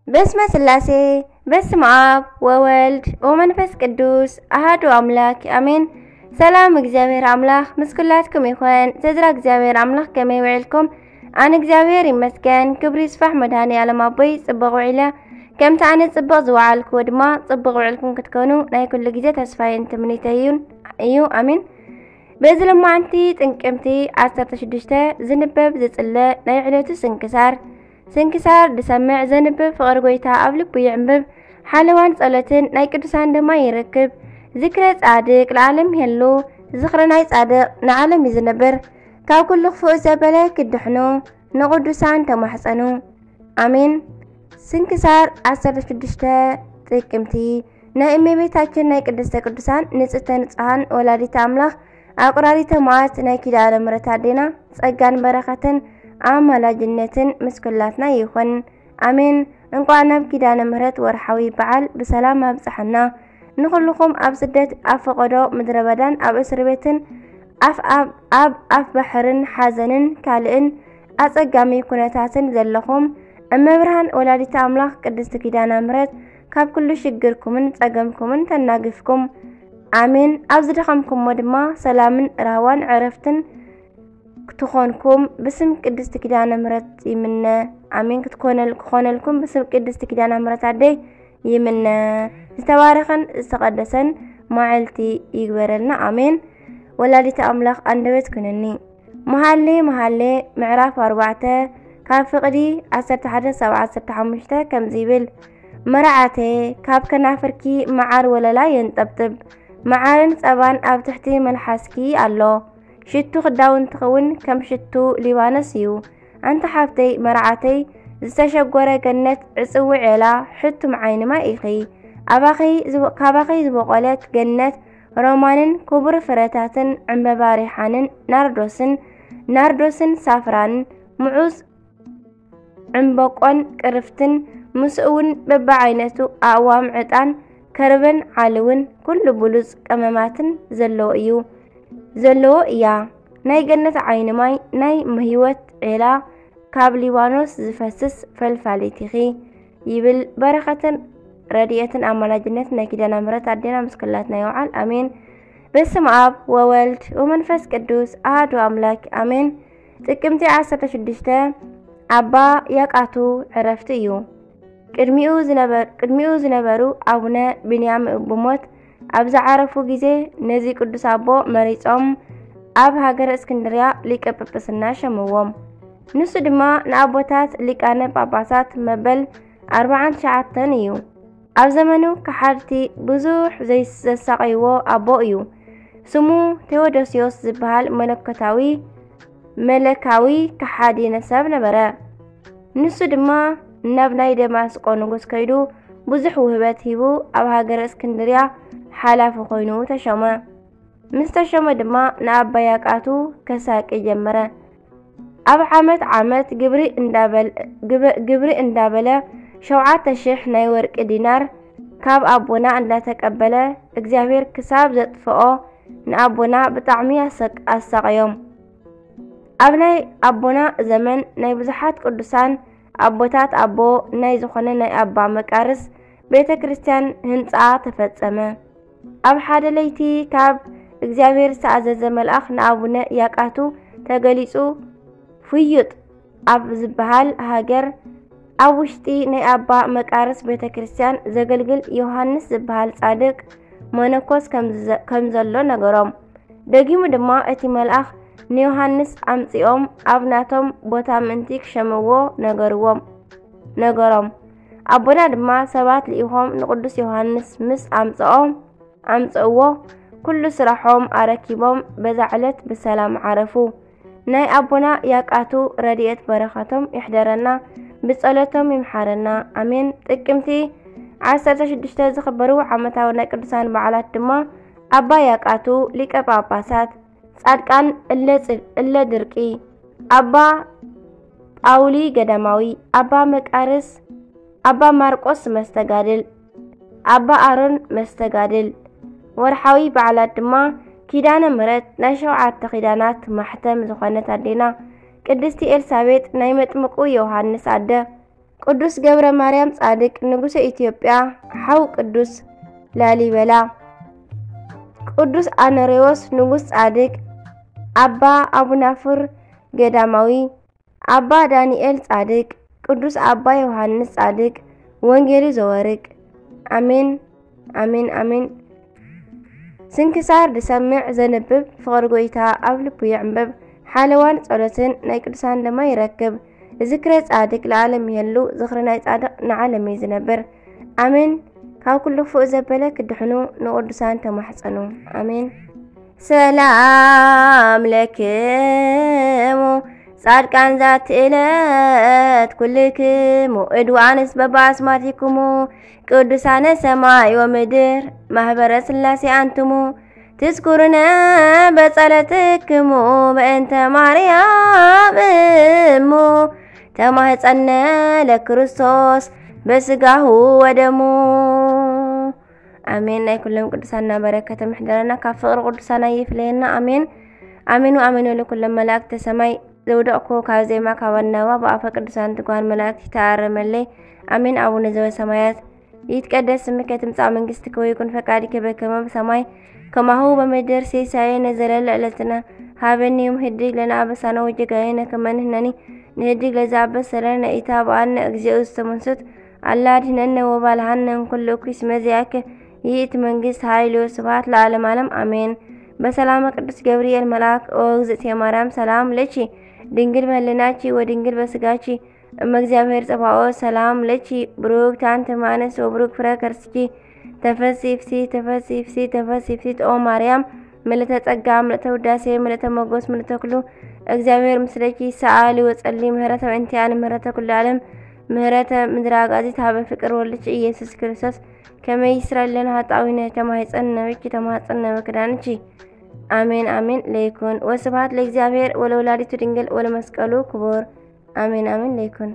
በስመ ስላሴ፣ በስመ ኣብ ወወልድ ወመንፈስ ቅዱስ ኣሃዱ ኣምላክ ኣሜን። ሰላም እግዚኣብሔር ኣምላክ ምስ ኩላትኩም ይኹን። ስድራ እግዚኣብሔር ኣምላክ ከመይ ውዒልኩም? ኣነ እግዚኣብሔር ይመስገን፣ ክብሪ ይስፋሕ መድኃኔ ዓለም ኣቦይ፣ ጽቡቕ ውዒለ። ከምቲ ኣነ ጽቡቕ ዝወዓልክዎ ድማ ጽቡቕ ውዕልኩም ክትኮኑ ናይ ኩሉ ግዜ ተስፋይን ትምኒተይን እዩ። ኣሜን። በዚ ለማዓንቲ ጥቅምቲ ዓሰርተ ሽዱሽተ ዝንበብ ዝጽለ ናይ ዕለቱ ስንክሳር። ስንክሳር ዝሰምዕ ዘንብብ ፍቕሪ ጎይታ ኣብ ልቡ ይዕንብብ። ሓለዋን ጸሎትን ናይ ቅዱሳን ድማ ይረክብ። ዝክረ ጻድቅ ለዓለም ይሄሉ። ዝኽሪ ናይ ጻድቅ ንዓለም እዩ ዝነብር። ካብ ኩሉ ክፉእ ዘበለ ክድሕኑ ንቅዱሳን ተማሕጸኑ። ኣሜን። ስንክሳር ዓሰርተ ሽዱሽተ ጥቅምቲ ናይ እመቤታችን ናይ ቅድስተ ቅዱሳን ንጽህተ ንጹሃን ወላዲተ ኣምላኽ ኣቁራሪተ መዓት ናይ ኪዳነ ምሕረት ኣዴና ጸጋን በረኸትን ኣማላጅነትን ምስ ኩላትና ይኹን። ኣሜን። እንቋዕ ናብ ኪዳነ ምሕረት ወርሓዊ በዓል ብሰላም ኣብጽሓና። ንኹልኹም ኣብ ስደት፣ ኣብ ፈቐዶ ምድረ በዳን ኣብ እስር ቤትን ኣፍ ኣብ ኣብ ኣፍ ባሕርን ሓዘንን ካልእን ኣጸጋሚ ኩነታትን ዘለኹም እመብርሃን ወላዲተ ኣምላኽ ቅድስቲ ኪዳነ ምሕረት ካብ ኩሉ ሽግርኩምን ጸገምኩምን ተናግፍኩም። ኣሜን። ኣብ ዝደኸምኩሞ ድማ ሰላምን ራህዋን ዕረፍትን ክትኾንኩም ብስም ቅድስቲ ኪዳነ ምሕረት ይምነ። ኣሜን። ክትኮነል ክኾነልኩም ብስም ቅድስቲ ኪዳነ ምሕረት ኣደይ ይምነ። ዝተባረኸን ዝተቐደሰን መዓልቲ ይግበረልና። ኣሜን። ወላዲተ ኣምላኽ ኣንደበት ኩነኒ። መሃሌ መሃሌ ምዕራፍ ኣርባዕተ ካብ ፍቕዲ ዓሰርተ ሓደ ሳብ ዓሰርተ ሓሙሽተ ከምዚ ይብል፣ መርዓተየ ካብ ከናፍርኪ መዓር ወለላ የንጠብጥብ፣ መዓርን ጸባን ኣብ ትሕቲ መልሓስኪ ኣሎ። ሽቱ ክዳውንትኺ እውን ከም ሽቱ ሊባኖስ እዩ። ኣንቲ ሓብተይ መርዓተይ፣ ዝተሸጎረ ገነት ዕጽዊ ዔላ ሕቱም ዓይኒ ማይ ኢኺ። ኣባኺ ዝቦ-፣ ካባኺ ዝበቖለት ገነት ሮማንን ክቡር ፍረታትን ዕምበባ ሪሓንን ናርዶስን፣ ናርዶስን ሳፍራንን ምዑዝ ዕምበቆን ቅርፍትን፣ ምስኡ እውን በብዓይነቱ ኣእዋም ዕጣን፣ ከርበን ዓልውን ኩሉ ብሉጽ ቀመማትን ዘለዎ እዩ፣ ዘለዎ እያ። ናይ ገነት ዓይኒ ማይ፣ ናይ ህይወት ዔላ፣ ካብ ሊባኖስ ዝፈስስ ፈልፋሊት ኢኺ ይብል። በረኸትን ረድኤትን ኣማላጅነትን ናይ ኪዳነ ምሕረት ኣዴና ምስ ኩላትና ይውዓል። ኣሜን። በስመ ኣብ ወወልድ ወመንፈስ ቅዱስ ኣሐዱ ኣምላክ ኣሜን። ጥቅምቲ ዓሰርተ ሽዱሽተ ኣባ ያቃቱ ዕረፍቲ እዩ። ቅድሚኡ ዝነበር-፣ ቅድሚኡ ዝነበሩ ኣቡነ ቢንያም ብሞት ኣብ ዝዓረፉ ግዜ ነዚ ቅዱስ ኣቦ መሪጾም ኣብ ሃገረ እስክንድርያ ሊቀ ጳጳስና ሸምዎም። ንሱ ድማ ንኣቦታት ሊቃነ ጳጳሳት መበል ኣርባዓን ትሽዓተን እዩ። ኣብ ዘመኑ ከሓድቲ ብዙሕ ዘይስ-፣ ዘሳቐይዎ ኣቦ እዩ። ስሙ ቴዎዶስዮስ ዝበሃል መለኮታዊ፣ መለካዊ ከሓዲ ሰብ ነበረ። ንሱ ድማ ናብ ናይ ደማስቆ ንጉስ ከይዱ ብዙሕ ውህበት ሂቡ ኣብ ሃገረ እስክንድርያ ሓላፊ ኮይኑ ተሾመ። ምስ ተሾመ ድማ ንኣባ ያቃቱ ከሳቂ ጀመረ። ኣብ ዓመት ዓመት ግብሪ እንዳበል-፣ ግበ-፣ ግብሪ እንዳበለ ሸውዓተ ሽሕ ናይ ወርቂ ዲናር ካብ ኣቦና እንዳተቀበለ እግዚኣብሔር ክሳብ ዘጥፍኦ ንኣቦና ብጣዕሚ ኣሰቅ-፣ ኣሳቀዮም። ኣብ ናይ ኣቦና ዘመን ናይ ብዙሓት ቅዱሳን ኣቦታት ኣቦ ናይ ዝኾነ ናይ ኣባ መቃርስ ቤተ ክርስቲያን ህንጻ ተፈጸመ። ኣብ ሓደ ለይቲ ካብ እግዚኣብሔር ዝተኣዘዘ መልኣኽ ንኣቡነ ያቃቱ ተገሊጹ፣ ፍዩጥ ኣብ ዝበሃል ሃገር ኣብ ውሽጢ ናይ ኣባ መቃርስ ቤተ ክርስቲያን ዘገልግል ዮሃንስ ዝበሃል ጻድቅ መነኮስ ከም ዘ-፣ ከም ዘሎ ነገሮም። ደጊሙ ድማ እቲ መልኣኽ ንዮሃንስ ኣምጺኦም ኣብ ናቶም ቦታ ምእንቲ ክሸምዎ ነገርዎም፣ ነገሮም። ኣቦና ድማ ሰባት ልኢኾም ንቅዱስ ዮሃንስ ምስ ኣምጽኦም፣ ኣምጽእዎ፣ ኩሉ ስራሖም ኣረኪቦም በዛ ዕለት ብሰላም ዓረፉ። ናይ ኣቦና ያቃቱ ረድኤት በረኸቶም ይሕደረና፣ ብጸሎቶም ይምሓረና። ኣሜን። ጥቅምቲ ዓሰርተ ሽዱሽተ ዝኽበሩ ዓመታዊ ናይ ቅዱሳን በዓላት ድማ ኣባ ያቃቱ ሊቀ ጳጳሳት፣ ጻድቃን እለ ጽ-፣ እለ ድርቂ፣ ኣባ ጳውሊ ገዳማዊ፣ ኣባ መቃርስ፣ ኣባ ማርቆስ መስተጋድል፣ ኣባ ኣሮን መስተጋድል። ወርሓዊ በዓላት ድማ ኪዳነ ምሕረት ናይ ሸውዓተ ኪዳናት ማሕተም ዝኾነት ኣዴና ቅድስቲ ኤልሳቤጥ ናይ መጥምቁ ዮሃንስ ኣደ፣ ቅዱስ ገብረ ማርያም ጻድቅ ንጉሰ ኢትዮጵያ፣ ሓው ቅዱስ ላሊበላ፣ ቅዱስ ኣኖሬዎስ ንጉስ ጻድቅ፣ ኣባ ኣቡናፍር ገዳማዊ፣ ኣባ ዳንኤል ጻድቅ፣ ቅዱስ ኣባ ዮሃንስ ጻድቅ፣ ወንጌሉ ዘወርቅ። ኣሜን፣ ኣሜን፣ ኣሜን። ስንክሳር ዝሰምዕ ዘንብብ፣ ፍቕሪ ጎይታ ኣብ ልቡ ይዕንብብ። ሓለዋን ጸሎትን ናይ ቅዱሳን ደማ ይረክብ። ዝክረ ጻድቅ ለዓለም ይህሉ፣ ዝኽሪ ናይ ጻድቕ ንዓለም እዩ ዝነብር። ኣሜን። ካብ ኩሉ ክፉእ ዘበለ ክድሕኑ ንቅዱሳን ተማሕጸኑ። ኣሜን። ሰላም ለክሙ ጻድቃን ዛቲ ዕለት ኩልክሙ እድዋንስ በባስማቲክሙ ቅዱሳነ ሰማይ ወምድር ማህበረ ስላሴ ኣንትሙ ትዝኩርነ በጸለትክሙ በእንተ ማርያም እሙ ተማህጸነ ለክርስቶስ በስጋሁ ወደሙ። ኣሜን። ናይ ኩሎም ቅዱሳና በረከተ ምሕደረና ካብ ፍቅሪ ቅዱሳና ይፍለየና። ኣሜን። ኣሜን ወኣሜን ወለ ኩሎም መላእክተ ሰማይ ዘውደቕኩ ካብ ዜማ ካብ ኣናዋ ብኣፈ ቅዱሳን ትጓን መላእክት ይተኣረመለይ። ኣሜን። ኣቡነ ዘበሰማያት ይትቀደስ ስምከ ትምጻእ መንግስትከ ወይኩን ፈቃድከ በከመ በሰማይ ከማሁ በምድር። ሲሳየነ ዘለለ ዕለትነ ሃበኒ ዮም ህድግ ለነ አበሳነ ወጌጋየነ ከመ ንሕነኒ ንህድግ ለዘአበሰ ለነ ኢታብአነ እግዚኦ ውስተ መንሱት አላ አድህነነ ወባልሃነ እምኩሉ እኩይ እስመ ዚአከ ይእቲ መንግስት ኃይል ወስብሐት ለዓለመ ዓለም አሜን። በሰላመ ቅዱስ ገብርኤል መልአክ ኦ እግዝእትየ ማርያም ሰላም ለኪ ድንግል በህልናኪ ወድንግል በስጋኪ እመ እግዚአብሔር ጸባኦት ሰላም ለኪ ብሩክት አንቲ እም አንስት ወብሩክ ፍሬ ከርስኪ ተፈሲ ፍሲ ተፈሲ ፍሲ ተፈሲ ፍሲ ኦ ማርያም ምልእተ ጸጋ ምልእተ ውዳሴ ምልእተ ሞገስ ምልእተ ኩሉ እግዚአብሔር ምስለኪ ሰአሊ ወጸሊ ምህረተ በእንቲአነ ምህረተ ኩሉ ዓለም ምህረተ ምድረ አጋዚት ሀበ ፍቅር ወልድኪ ኢየሱስ ክርስቶስ ከመ ይስረይ ለነ ኃጣውኢነ ተማሂጸነ ብኪ ተማጸነ በክዳንኪ አሜን አሜን ለይኩን። ወስብሐት ለእግዚአብሔር ወለወላዲቱ ድንግል ወለመስቀሉ ክቡር አሜን አሜን ለይኩን።